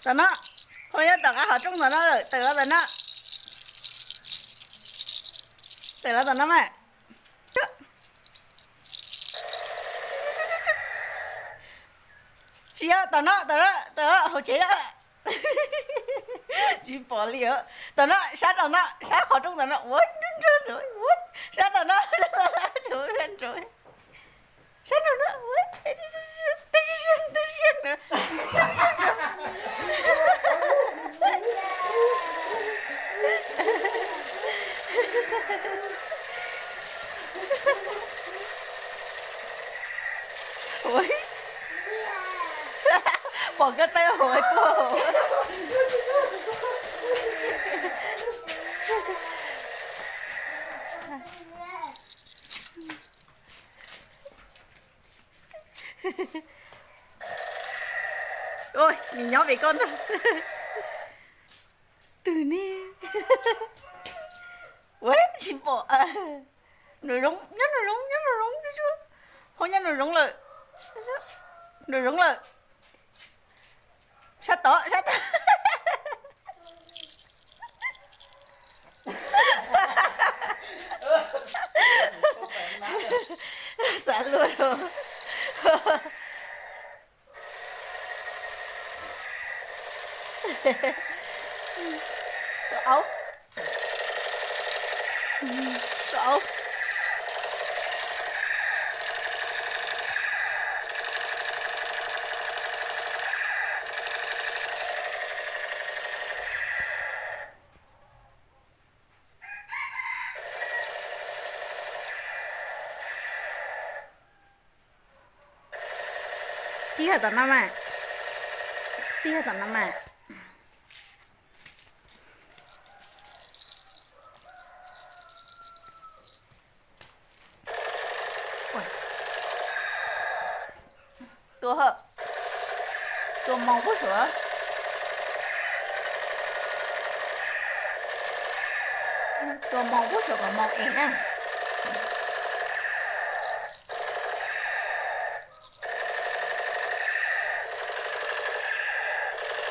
Tom no, ho nyob tom qab qhov rooj tom no lawm, tawm los tom no. Tawm los tom no mas. Tsis yog, tom no, tom no, tom no, hauv tsev na. Tsis pom li os. Tom no, sab tom no, sab qhov rooj tom no, ua nrog, sab tom no, sab tom no, sab tom no. Ua, pom koj taw hauv tuaj. Ua, nws nyob pem koj ntag. Twg ne? Ua, tsis pom. Nraum zoov, nyob nraum zoov, nyob nraum zoov, ho nyob nraum zoov lawm. Nraum zoov lawm. Sab tod, sab tod. Xav luaj rau. Tus aub. Tus aub. Tib yog tom no mas. Tib yog tom no mas. Tua, tua moos puag saum. Tua moos puag saum kom moos es na.